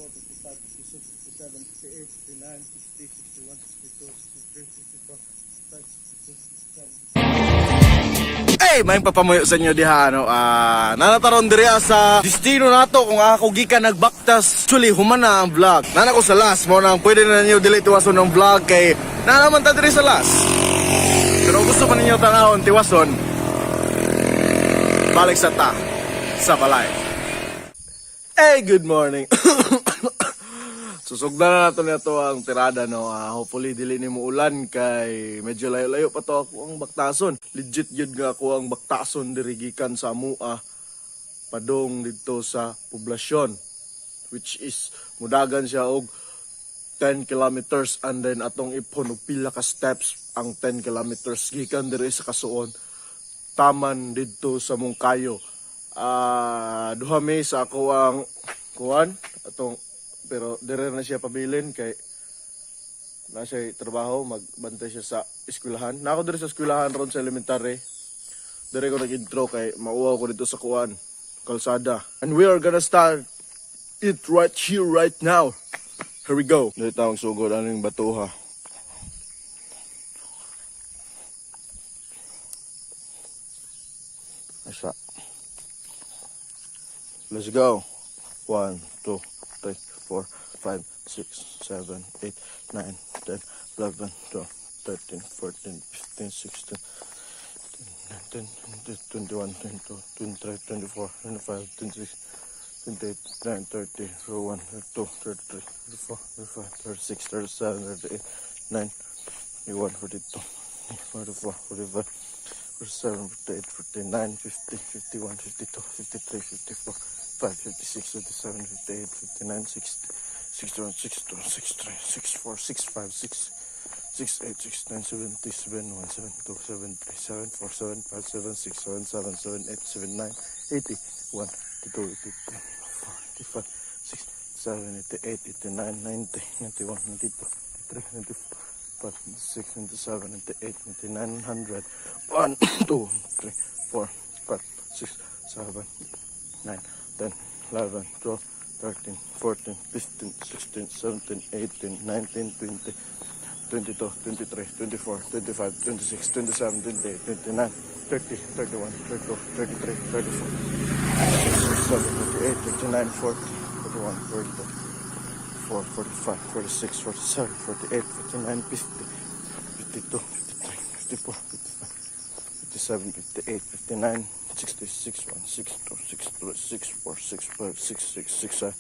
54, 55, 56, 57, 58, 59, 60, 61, 62, 63, 64, 65, 66, 67. Hey, may papamuyo sa inyo diha, no. Ah, nanataron diri sa destino nato kung ako gikan nagbaktas. Actually, human na ang vlog. Nana ko sa last mo nang pwede na ninyo dili tiwason ng vlog kay na naman ta diri sa last. Pero gusto pa ninyo tanawon tiwason, balik sa ta sa balay. Hey, good morning. Susugdan na nato nito ang tirada, no. Ah, hopefully dili ni mo ulan kay medyo layo-layo pa to ako ang baktason. Legit gyud nga ako ang baktason diri gikan sa Mua padong didto sa poblasyon, which is mudagan siya og 10 kilometers, and then atong ipon og pila ka steps ang 10 kilometers gikan diri sa Kasuon taman didto sa Mungkayo. Ah, duha mi sa ako ang kuan atong, pero dire na siya pabilin kay na siya trabaho, magbantay siya sa eskwelahan. Na ako dire sa eskwelahan ron sa elementary. Dire ko nag-intro kay mauwaw ko dito sa kuan kalsada. And we are gonna start it right here, right now. Here we go. Dito tawag sugod ano yung batuha. Asa. Let's go. 1, 2, 3, 4, 5, 6, 7, 8, 9, 10, 11, 12, 13, 14, 15, 16, 19, 20, 21, 22, 23, 24, 25, 26, 28, 29, 30, 31, 32, 33, 34, 35, 36, 37, 38, 9, 41, 42, 44, 45, 47, 48, 49, 50, 51, 52, 53, 54, 5, 56, 57, 58, 59, 60, 61, 62, 63, 64, 65, 6, 68, 69, 70, 71, 72, 73, 74, 75, 76, 77, 78, 79, 80, 1, 82, 83, 84, 85, 6, 7, 88, 89, 90, 91, 92, 93, 94, 5, 6, 97, 98, 99, 100, 1, 2, 3, 4, 5, 6, 7, 9, 10, 11, 12, 13, 14, 15, 16, 17, 18, 19, 20, 22, 23, 24, 25, 26, 27, 28, 29, 30, 31, 32, 33, 34, 37, 38, 39, 40, 41, 42, 4, 45, 46, 47, 48, 49, 50, 52, 53, 54, 55, 57, 58, 59, 60, 61, 62, 63, 64, 65, 66, 67,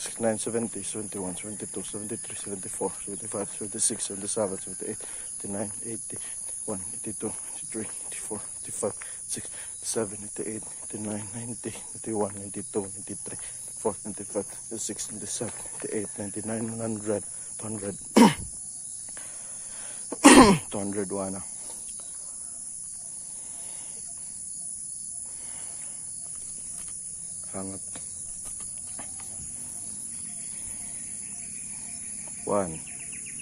69, 70, 71, 72, 73, 74, 75, 76, 77, 78, 79, 80, 1, 82, 83, 84, 85, 6, 7, 88, 89, 90, 91, 92, 93, 4, 95, 96, 97, 98, 99, 100, 200, 201 na. Hangat. 1,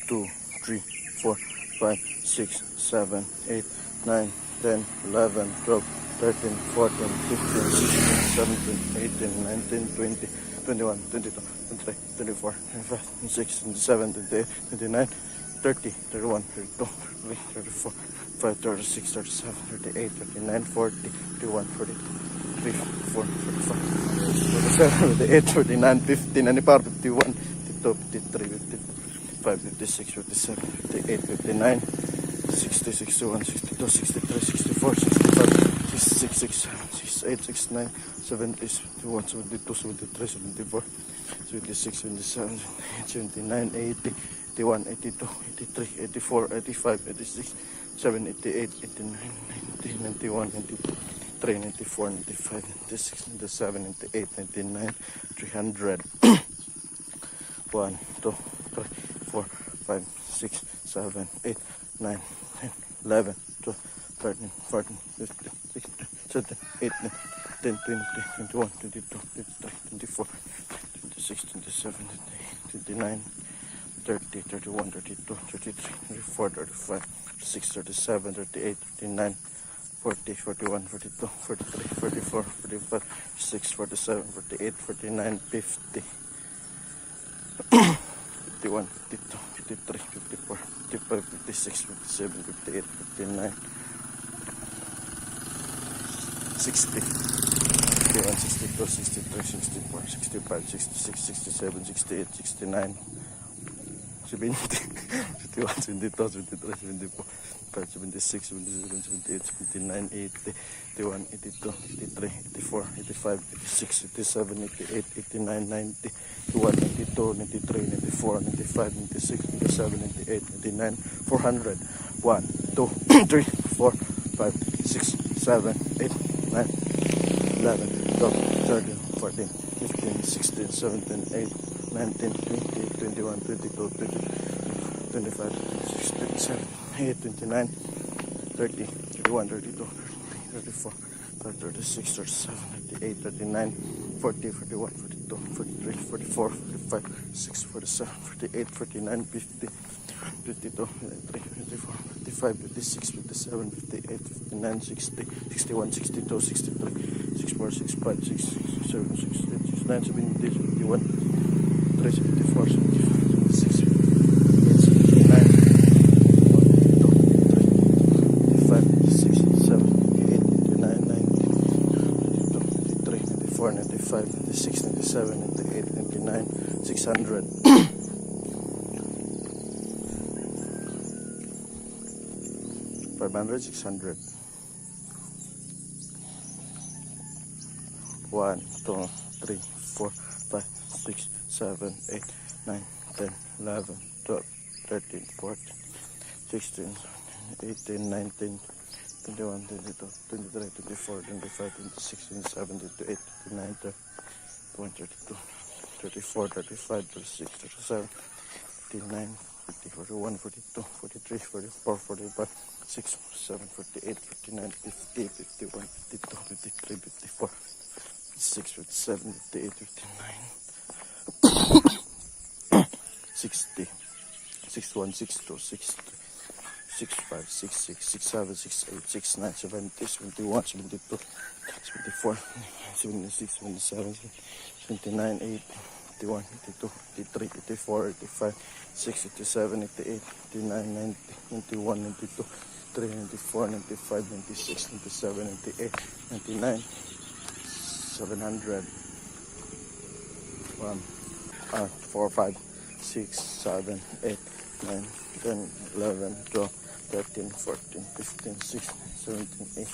2, 3, 4, 5, 6, 7, 8, 9, 10, 11, 12, 13, 14, 15, 16, 17, 18, 19, 20, 21, 22, 23, 24, 25, 26, 27, 28, 29, 30, 31, 32, 33, 34, 5, 36, 37, 38, 39, 40, 41, 42, 34, 45, 47, 48, 49, 50, 94, 51, 52, 53, 55, 56, 57, 58, 59, 60, 61, 62, 63, 64, 65, 66, 67, 68, 69, 70, 71, 72, 73, 74, 76, 77, 78, 79, 80, 81, 82, 83, 84, 85, 86, 7, 88, 89, 90, 91, 92, 3, 94, 95, 96, 97, 98, 99, 300. 1, 2, 3, 4, 5, 6, 7, 8, 9, 10, 11, 12, 13, 14, 15, 16, 17, 18, 10, 20, 21, 22, 23, 24, 26, 27, 28, 29, 30, 31, 32, 33, 34, 35, 36, 37, 38, 39, 40, 41, 42, 43, 44, 45, 46, 47, 48, 49, 50. 51, 52, 53, 54, 55, 56, 57, 58, 59, 60, 61, 62, 63, 64, 65, 66, 67, 68, 69, 70, 71, 72, 73, 74, 75, 76, 77, 78, 79, 80, 81, 82, 83, 84, 85, 86, 87, 88, 89, 90, 91, 92, 93, 94, 95, 96, 97, 98, 99, 400. 1, 2, 3, 4, 5, 6, 7, 8, 9, 11, 12, 13, 14, 15, 16, 17, 8, 19, 20, 21, 22, 23, 25, 26, 27, 8, 29, 30, 31, 32, 33, 34, 36, 37, 38, 39, 40, 41, 42, 43, 44, 45, 6, 47, 48, 49, 50, 52, 53, 54, 55, 56, 57, 58, 59, 60, 61, 62, 63, 64, 65, 67, 68, 69, 70, 71, 3, 74, 75, 76, 78, 79, 1, 2, 3, 5, 6, 7, 8, 9, 90, 92, 93, 94, 95, 96, 97, 98, 99, 600. 500, 600. 1, 2, 3, 4, 5, 6, 7, 8, 9, 10, 11, 12, 13, 14, 16, 18, 19, 21, 22, 23, 24, 25, 26, 27, 28, 29, 30, 31, 32, 34, 35, 36, 37, 39, 50, 41, 42, 43, 44, 45, 6, 7, 48, 49, 50, 51, 52, 53, 54, 56, 57, 58, 59, 60, 61, 62, 63, 65, 66, 67, 68, 69, 70, 71, 72, 74, 76, 77, 79, 80, 81, 82, 83, 84, 85, 6, 87, 88, 89, 90, 91, 92, 3, 94, 95, 96, 97, 98, 99, 700. 1, 4, 5, 6, 7, 8, 9, 10, 11, 12, 13, 14, 15, 16, 17, 8,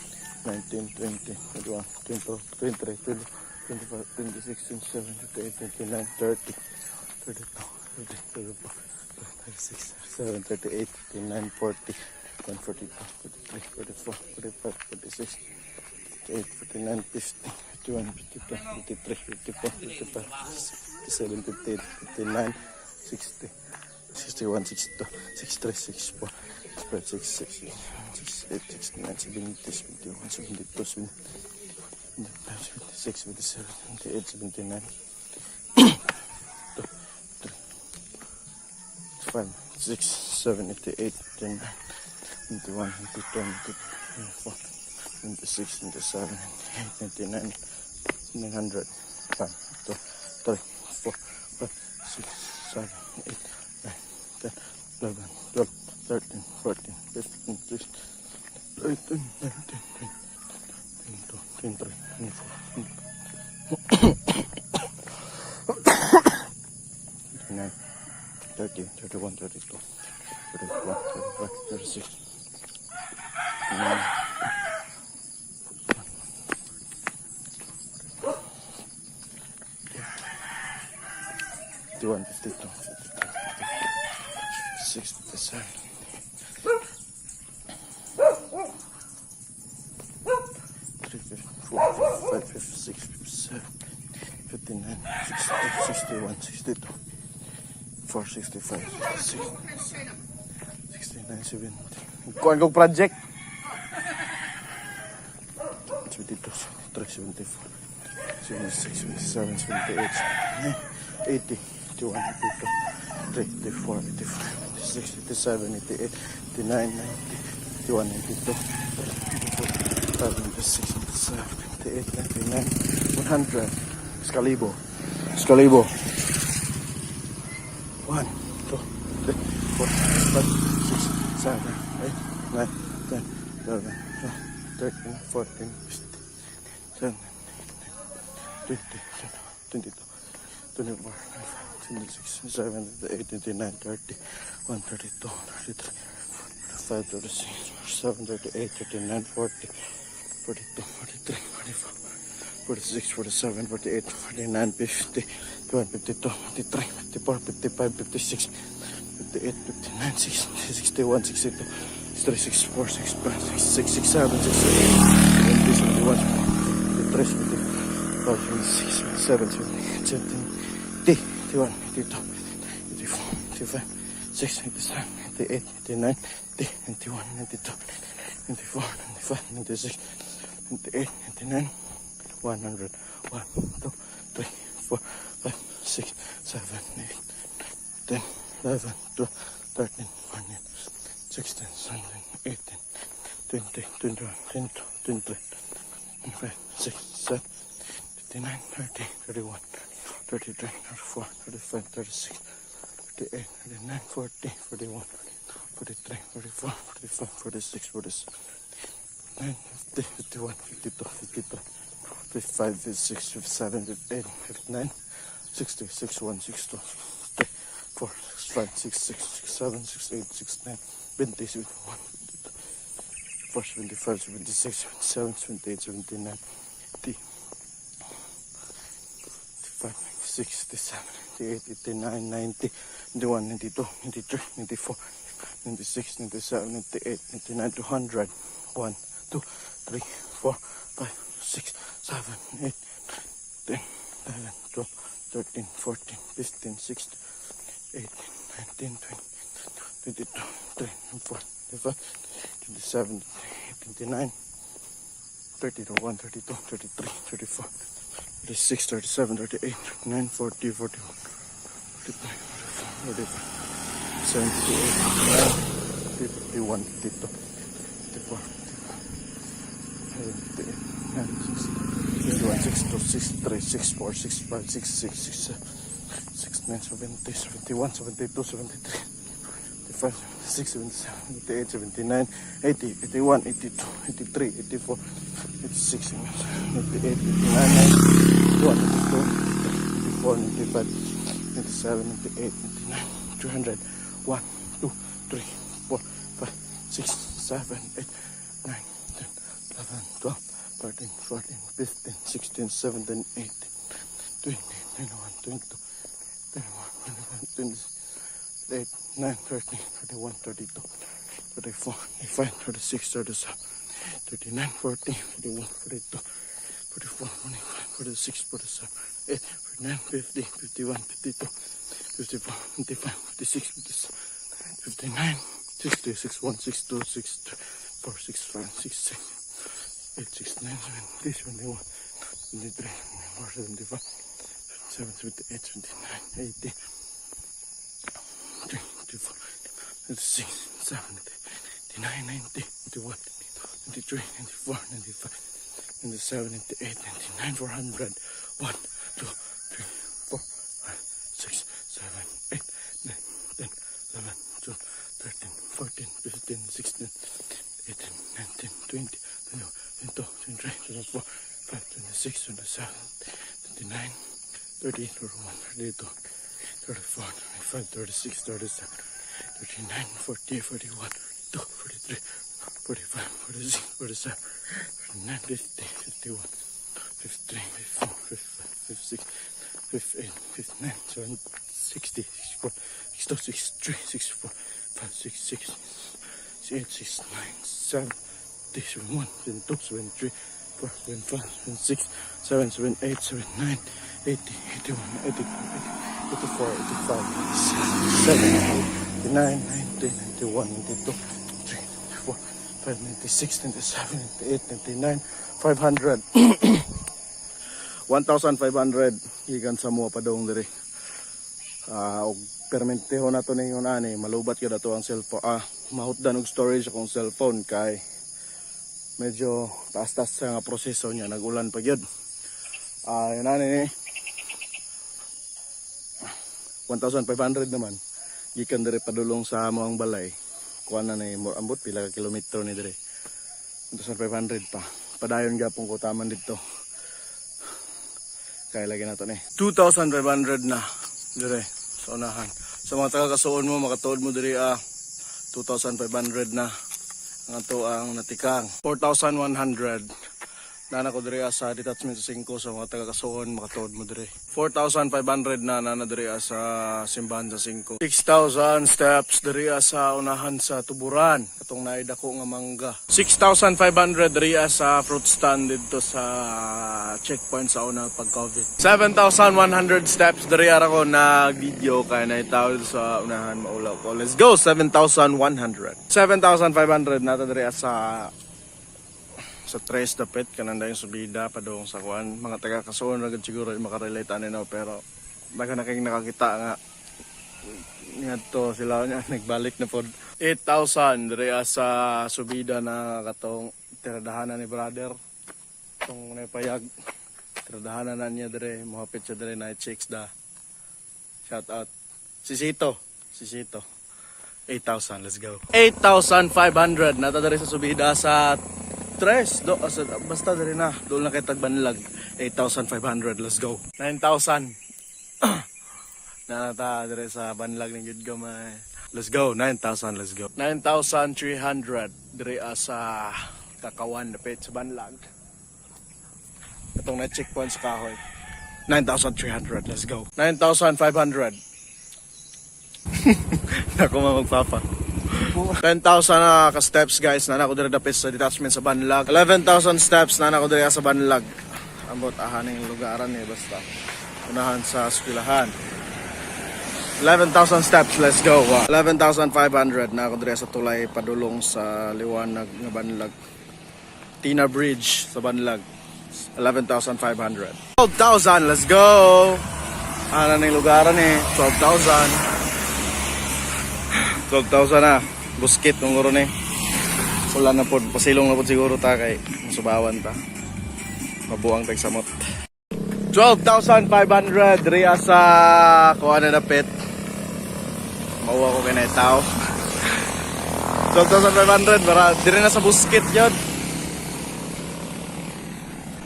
19, 20, 21, 22, 23, 24, 25, 26, 27, 28, 29, 30, 32, 33, 34, 36, 37, 38, 39, 40, 1, 42, 43, 44, 45, 46, 48, 49, 50, 51, 52, 53, 54, 55, 57, 58, 59, 60, 61, 62, 63, 64, 65, 66, 68, 69, 70, 71, 72, 75, 76, 77, 78, 79, 2, 3, 5, 6, 7, 8, 10, 21, 22, 24, 26, 27, 29, 900. 1, 2, 3, 4, 5, 6, 7, 8, 9, 10, 11, 12, 13, 14, 15, 16, 18, 19, 20, 22, 23, 24, 29, 30, 31, 32, 34, 35, 36, 9, 51, 52, 53, 56, 57. 3, 54, 55, 56, 57, 59, 60, 61, 62, 4, 65, 66, 69, 70. Kuan kong project. 72, 73, 74, 76, 77, 78, 79, 80, 81, 82, 83, 84, 85, 86, 87, 88, 89, 90, 91, 92, 94, 95, 96, 97, 98, 99, 100. Iskalibo. Iskalibo. 1, 4, 5, 6, 7, 8, 9, 10, 11, 12, 13, 14, 15, 17, 20, 22, 24, 25, 26, 27, 28, 29, 30, 1, 32, 33, 35, 36, 37, 38, 39, 40, 42, 43, 44, 46, 47, 48, 49, 50, 51, 52, 53, 54, 55, 56, 58, 59, 60, 61, 62, 63, 64, 65, 66, 67, 68, 70, 71, 73, 75, 76, 77, 78, 70, 81, 82, 84, 85, 6, 87, 88, 89, 90, 91, 92, 94, 95, 96, 98, 99, 100. 1, 2, 3, 4, 5, 6, 7, 8, 10, 11, 12, 13, 14, 16, 17, 18, 20, 21, 22, 23, 25, 6, 7, 29, 30, 31, 33, 34, 35, 36, 38, 39, 40, 41, 43, 44, 45, 46, 47, 9, 50, 51, 52, 53, 55, 56, 57, 58, 59, 60, 61, 62, 63, 4, 65, 66, 67, 68, 69, 20, 71, 72, 4, 75, 76, 77, 78, 79, 80, 85, 67, 88, 89, 90, 91, 92, 93, 94, 96, 97, 98, 99, 200, 1, 2, 3, 4, 5, 6, 7, 8, 10, 11, 12, 13, 14, 15, 16, 18, 19, 20, 22, 23, 24, 25, 27, 29, 30, 31, 32, 33, 34, 36, 37, 38, 39, 40, 41, 43, 44, 45, 78, 51, 52, 54, 58, 9, 60, 61, 62, 63, 64, 65, 66, 67, 69, 70, 71, 72, 73, 75, 76, 77, 78, 79, 80, 81, 82, 83, 84, 86, 88, 89, 90, 91, 92, 94, 95, 97, 98, 99, 200, 1, 2, 3, 4, 5, 6, 7, 8, 9, 10, 11, 12, 13, 14, 15, 16, 17, 18, 20, 21, 22, 21, 25, 28, 9, 30, 31, 32, 34, 35, 36, 37, 39, 40, 41, 42, 44, 45, 46, 47, 8, 49, 50, 51, 52, 54, 55, 56, 57, 59, 60, 61, 62, 63, 4, 65, 66, 8, 6, 9, 70, 71, 73, 74, 75, 77, 78, 79, 80, 24, 26, 7, 89, 90, 91, 93, 94, 95, 97, 98, 99, 400, 1, 2, 3, 4, 5, 6, 7, 8, 9, 10, 11, 12, 13, 14, 15, 16, 18, 19, 20, 21, 22, 23, 24, 5, 26, 27, 29, 30, 31, 32, 34, 35, 36, 37, 39, 40, 41, 42, 43, 45, 46, 47, 49, 50, 51, 53, 54, 55, 56, 58, 59, 70, 60, 64, 62, 63, 64, 5, 6, 6, 8, 6, 9, 7, 71, 72, 73, 4, 75, 76, 7, 7, 8, 7, 9, 80, 81, 82, 84, 85, 87, 89, 90, 91, 92, 3, 4, 5, 96, 97, 98, 99, 500. 1,500 gikan sa mua padong diri. Og permanente na to ningon ani, malubat gyud ato ang cellphone, mahutdan og storage akong cellphone kay medyo taas-taas sa nga proseso niya, nag-ulan pa gyud. Yun ani ni 1,500 naman. Gikan dire padulong sa among balay. Kuha na ni mo ambot pila ka kilometro ni dire. 1,500 pa. Padayon gapon ko taman dito. Kaya lagi na to ni. 2,500 na dire sa unahan. Sa mga taga kasuon mo, makatuod mo dire ah. 2,500 na ang ato ang natikang. 4,100 nana ko diri sa detachment sa 5. Sa mga taga kasuon, makatuod mo diri. 4,500 na nana diri sa simbahan sa 5. 6,000 steps diri sa unahan sa tuburan, katong naay dako nga mangga. 6,500 diri sa fruit stand didto sa checkpoint sa una pag COVID. 7,100 steps diri ara ko nag video kay na tao sa unahan, maulaw ko. Let's go. 7,100, 7,500 nata diri sa tres dapit kanang dayon subida padung sa kuan. Mga taga kasuon ra gud siguro yung makarelate ani, no? Pero daghan na kayong nakakita nga ngadto sila niya nagbalik na pod. 8,000 diri sa subida na katong tiradahanan ni brother, tong payag tiradahanan na niya dire. Mohapit siya dire, night chicks da. Shout out si Sito, si Sito. 8,000, let's go. 8,500 nata diri sa subida sa tres do asa, basta diri na doon na kay tagbanlag. 8,500, let's go. 9,000 na nata diri sa banlag ng gid gamay. Let's go. 9,000, let's go. 9,300 diri sa Kakawan dapit sa banlag, katong na checkpoint sa kahoy. 9,300, let's go. 9,500. Ako ma magpapa. 10,000 na ka steps, guys, na ako diri dapit sa detachment sa Banlag. 11,000 steps na ako diri sa Banlag. Ambot ahan ning lugaran eh, basta. Unahan sa eskwelahan. 11,000 steps, let's go. 11,500 na ako diri sa tulay padulong sa Liwanag nga Banlag. Tina Bridge sa Banlag. 11,500. 12,000, let's go. Ano ning lugaran eh, 12,000. 12,000 na. Buskit kung guro ni. Wala na po, pasilong na po siguro ta kay masubawan ta. Mabuang tag samot. 12,500 diri sa kuha na dapit. Mauwa ko kay na tao. 12,500 para diri na sa buskit yun.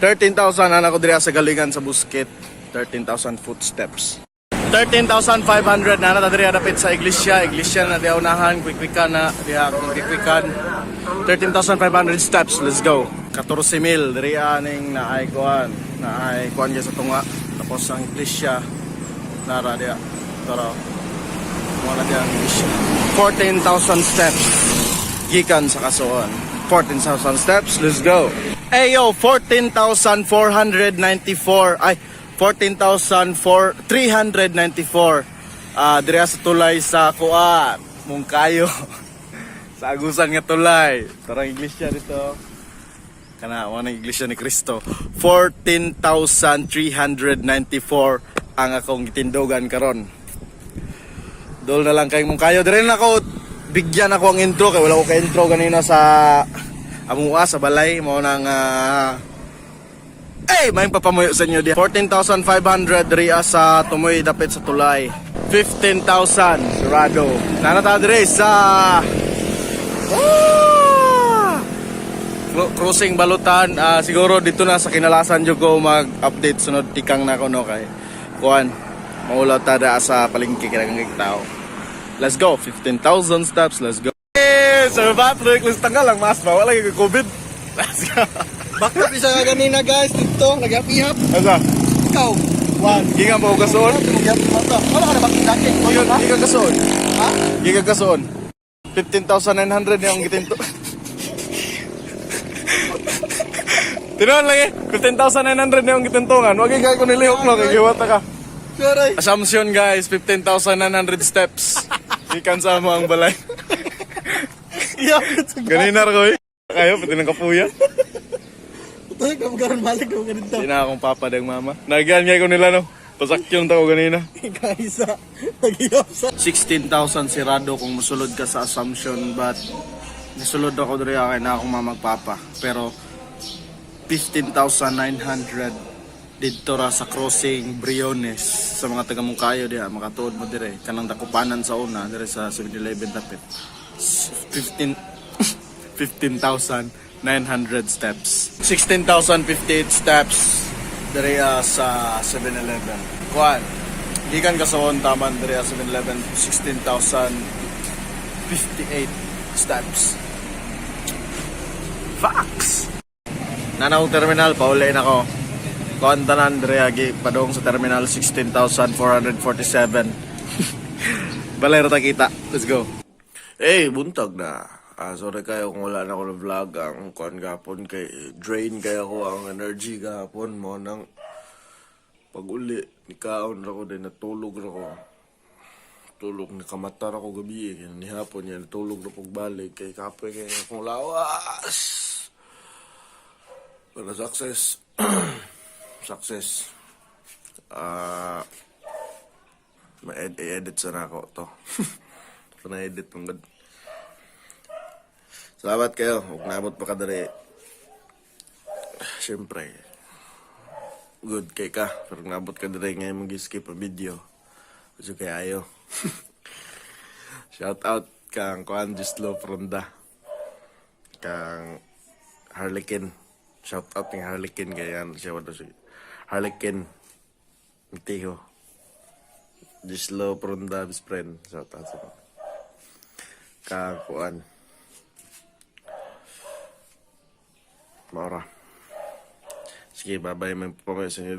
13,000 na ako diri sa galingan sa buskit. 13,000 footsteps. 13,500 na nata diri dapit sa iglesia. Iglesia na diha unahan, quick na diha kung quick. 13,500 steps, let's go. 14,000 diri aning naay kuan, naay kuan sa tunga. Tapos ang iglesia nara diha. Tara. Wala diha ang iglesia. 14,000 steps gikan sa kasuon. 14,000 steps, let's go. Hey yo, 14,494 ay 14,394 ah diri sa tulay sa kuan, Mungkayo. Sa Agusan nga tulay. Tarang iglesia dito. Kana wa ng iglesia ni Kristo. 14,394 ang akong gitindogan karon. Dol na lang kay Mungkayo. Dire na ako bigyan ako ang intro kay wala ko ka intro ganina sa amua sa balay mo nang eh, may papamuyo sa inyo diya. 14,500 diri sa tumoy dapit sa tulay. 15,000 sarado. Nana ta diri sa Ah! Crossing Balutan, ah, siguro dito na sa kinalasan jud ko mag-update sunod tikang na ko, no, kay kuan maulaw ta da sa palengke kay kang tao. Let's go, 15,000 steps, let's go. Hey, Sir Patrick, let's tanggal ang mask ba? Wala kay COVID. Let's go. Bakit isa ka ganina, guys, dito, nagyap-ihap. Asa? Ikaw, one. Gikan pa ko kasuon? Magyap mata. Wala ka na bakit dati. Gikan, gikan kasuon? Ha? Gikan kasuon? 15,900 niya ang gitinto. Tinuon lang eh, 15,900 niya ang gitintungan. Wag kay ko nilihok, no, kay giwata ka. Sorry. Assumption, guys, 15,900 steps. Gikan sa amo ang balay. Ihap. Ganina ra ko eh. Kayo, pati ng kapuya. Ito, karon balik ko ganito. Di na akong papa dang mama. Nagyan nga ko nila, no. Pasakyon ta ko ganina. Guys, nagyap sa. 16,000 sirado kung musulod ka sa Assumption, but nisulod ako diri kay na akong mamagpapa, pero 15,900. Didto ra sa crossing Briones, sa mga taga Monkayo diha, makatuod mo dire kanang dakupanan sa una dire sa 7-Eleven dapit. 15 15,900 steps. 16,058 steps dire sa 7-Eleven. Kuan. Gikan ka sa taman dire sa 7-Eleven, 16,058 steps. Fox! Nanaw terminal, pauli na ko. Kuan tanan dire agi padung sa terminal, 16,447. Balay ra ta kita. Let's go. Eh, buntag na. Ah, sorry kayo kung wala na ako na vlog ang kuan gapon kay drain kayo ko ang energy gapon mo nang pag uli ni kaon ra ko din natulog ra ko. Tulog ni kamata ra ko gabi eh. Kaya ni hapon yan natulog ra pag balik kay kapoy kay akong lawas. Pero success. Success. Ah, ma-edit sana ako to. Ito na-edit mong god. Salamat kayo. Kung naabot pa ka diri. Siyempre, good kay ka. Pero kung naabot ka diri ngayon mag-skip ang video. Gusto kay ayo. Shout out kang Kuan Gislo Fronda. Kang Harlequin. Shout out ni Harlequin kay yan. Siya wala si Harlequin. Tiho. Gislo Fronda, best friend. Shout out sa kang Kuan. Maura. Sige, bye-bye. May pa sa inyo.